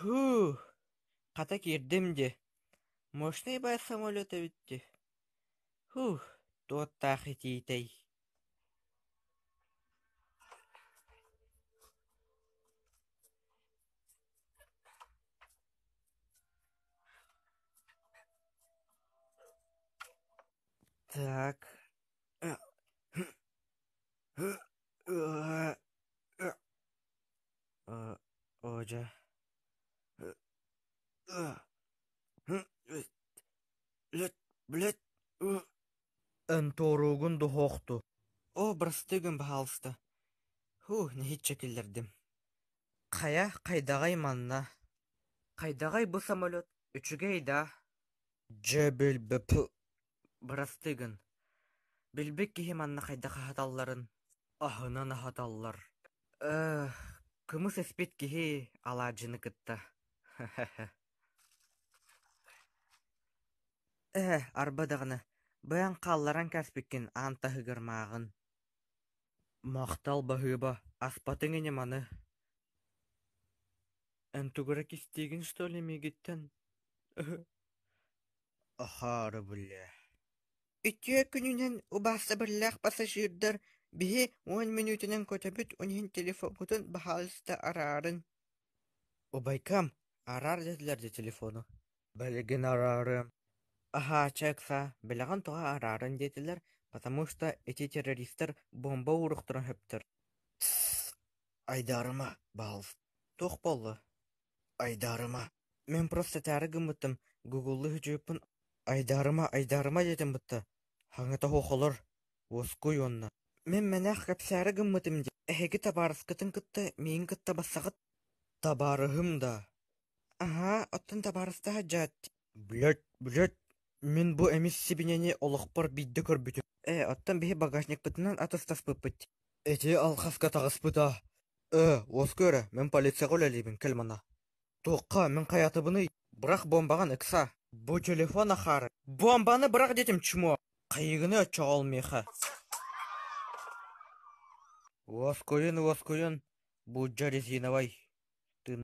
Һуу, хата киирдим дии, мощнай баҕайы самолет эбит дии, һуу, туохтаах итиитэй. Так, оо дьэ Эн туоруугун дуһуохту Оо, бырастыы гын, баһаалыста, һуу, нэһииччэ киллэрдим. Хайа, хайдаҕый манна? Хайдаҕый бу самолет, үчүгэй даа? Дьэ билбэп Бырастыы гын, билбит киһи манна хайдах аһаталларын Аһынан аһаталлар. Ээ, кымыс испит киһи алаадьыны кытта Ээ, арба даҕаны, быйаҥ хаалларан кээспиккин аан таһыгар мааҕын. Махтал баһыыба, аспатыҥ ини маны Эн тугу эрэ кистиигин что ли миигиттэн Ахаары бля Үтүө күнүнэн, убаастабыллаах пассажирдар, биһи 10 мүнүүтэнэн көтөбүт, ол иһин телефоҥҥутун баһаалыста араарыҥ. Убайкам, араар диэтилэр дии телефону. Билигин араарыам. Аһааччы ыксаа, билэҕин тоҕо араарыҥ диэтилэр, потому что ити террористар буомба ууруохтарын сөптөр. Тссс, айдаарыма, баһаалыста. Туох буолла? Айдаарыма. Мин просто этээри гыммытым, гугуллуу сылдьыбыппын айдаарыма, айдаарыма диэтим бытта, хаҥата суох олор, уоскуй уонна. Мин мэнээх кэпсээри гыммытым дии, эһиги табаарыскытын кытта миигин кытта бассаҕыт? Табаарыһым да? Аһаа, оттон табаарыстаһа дьаат. Блядь, блядь, мин бу эмис сибиньэни олохпор биирдэ көрбүтүм. Ээ, оттон биһи багажникпытынан атастаспыппыт. Ити алҕаска таҕыспыта. Ээ, уоскуй эрэ, мин полицияҕа үлэлиибин, кэл манна. Туохха, мин хайатыбыный? Бырах буомбаҕын ыкса. Бу телефон ахаары. Буомбаны бырах диэтим чмо! Хайыгыный оччоҕо ол миэхэ? Уоскуйун, уоскуйун, буулдьа резиновай. Тыын